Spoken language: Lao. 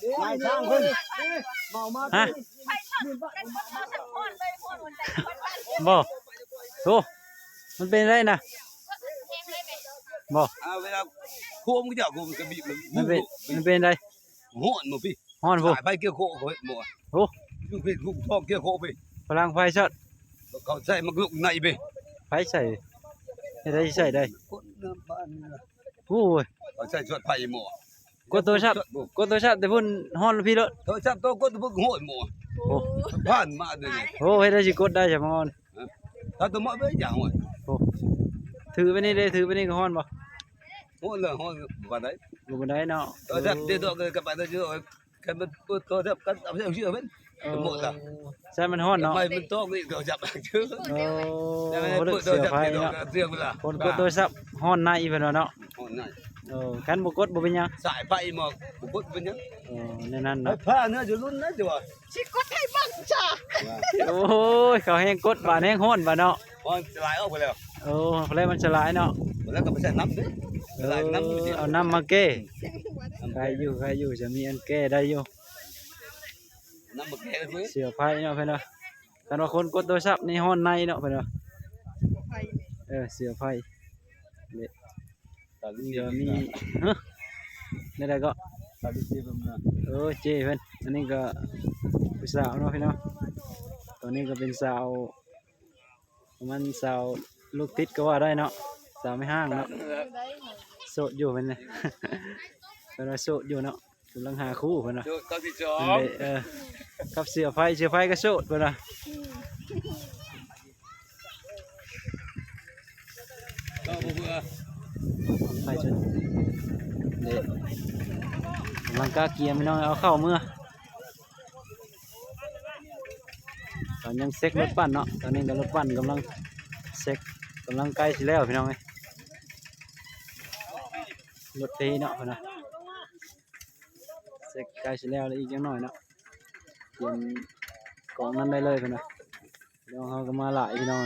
ຮະ ບໍ່ ໂອ້ ມັນເປັນໄດນະ ບໍ່ ອ່າ ເວລາໂຄມເຈົ້າໂຄມກະບີບ ມັນເປັນ ມັນເປັນໄດ ຮ້ອນບໍ່ພີ່ ຮ້ອນບໍ່ ສາຍໄຟເກຍໂຄເຂົາເຮັດບໍ່ ໂອ້ ຢູ່ພີ້ ລູກທ້ອງເກຍໂຄພີ້ ພະລັງໄຟຊັອດ ເຂົາໃຊ້ມັກລຸກໃນພີ້ ໄຟໃຊ້ ເຮັດໃດໃຊ້ໄດ້ ໂອ້ຍ ເຂົາໃຊ້ຊັອດໄຟໝໍ ກົດໂທລະສັບ ກົດໂທລະສັບແຕ່ພຸ້ນຮ້ອນແລ້ວພີ້ໂລດ ໂທລະສັບໂຕກົດແຕ່ພຸ້ນຮ້ອນໝໍ ໂອ້ ຜ່ານມາເດີ ໂອ້ ເຮັດໃດຊິກົດໄດ້ຊະໝໍ ຖ້າຕົວໝໍໄປຢ່າງ ໂອ້ ຖືໄປນີ້ເດ້ ຖືໄປນີ້ກໍຮ້ອນບໍ່? ໂອ້ ເລື່ອງຮ້ອນບໍ່ປານໃດ ບໍ່ປານໃດເນາະ ໂທລະສັບເດດອກກັນໄປເດີ ຄັນມັນເປີດໂທລະສັບກັນເອົາເຊື່ອເພິ່ນ ເອີ ສົມມຸດລະ ໃຊ້ມັນຮ້ອນເນາະ ໄຟມັນຕອກນີ້ໂທລະສັບ ໂອ້ ເລື່ອງເປີດໂທລະສັບເດດອກກັນເຊື່ອເພິ່ນລະ ຄົນກົດໂທລະສັບຮ້ອນໃນເພິ່ນວ່າເນາະ ຮ້ອນໃນ ໂອ້ ຄັນບໍ່ກົດບໍ່ເປັນຫຍັງ ສາຍໄຟໝໍ ບໍ່ກົດເປັນຫຍັງ ໂອ້ ແນວນັ້ນເນາະ ໄຟຟ້າເນາະ ຢູ່ລຸ້ນນະ ຈະວ່າ ຊິກົດໃຫ້ເບິ່ງຈ້າ ໂອ້ຍ ເຂົາແຮງກົດບາດແຮງຮ້ອນບາດເນາະ ມັນສະຫຼາຍອອກໄປແລ້ວ ໂອ້ ເພາະແລ້ວມັນສະຫຼາຍເນາະ ແລ້ວກໍໄປໃສ່ນ້ຳເດ້ ເອີ ສະຫຼາຍນ້ຳ ເອົານ້ຳມາແກ້ ນ້ຳ ໄດ້ຢູ່ ໄດ້ຢູ່ ຈະມີອັນແກ້ໄດ້ຢູ່ ນ້ຳມາແກ້ເລີຍ ເສືອໄຟເນາະເພິ່ນວ່າ ຄັນວ່າຄົນກົດໂທລະສັບນີ້ຮ້ອນໃນເນາະເພິ່ນວ່າ ເອີ ເສືອໄຟ ເດ້ ຕາລິເຊ ກໍມີ ຮະ ແນວໃດກໍ ຕາລິເຊ ເພິ່ນນະ ໂອ້ ເຈ້ເພິ່ນ ອັນນີ້ກໍຜູ້ສາວເນາະພີ່ນ້ອງ ຕອນນີ້ກໍເປັນສາວ ປະມານສາວລູກຕິດກໍວ່າໄດ້ເນາະ ສາວແມ່ຮ້າງເນາະ ໂສດຢູ່ເພິ່ນນະ ເພິ່ນວ່າໂສດຢູ່ເນາະ ກຳລັງຫາຄູ່ເພິ່ນວ່າ ໂສດກັບສິບສອງ ເອີ ກັບເສືອໄຟ ເສືອໄຟກໍໂສດເພິ່ນວ່າ ກໍບໍ່ເບື່ອ ໄຟຈົນ ເດ້ ກຳລັງກະກຽມພີ່ນ້ອງ ເອົາເຂົ້າເມືອ ຕອນຍັງເຊັກລົດປັ່ນເນາະ ຕອນນີ້ກໍລົດປັ່ນກຳລັງເຊັກ ກຳລັງໃກ້ຊິແລ້ວພີ່ນ້ອງເອີຍ ລົດເພເນາະເພິ່ນວ່າ ເຊັກໃກ້ຊິແລ້ວ ແລ້ວອີກຈັກໜ້ອຍເນາະ ກຽມກອງນັ້ນໄດ້ເລີຍເພິ່ນວ່າ ພີ່ນ້ອງເຮົາກໍມາຫຼາຍພີ່ນ້ອງ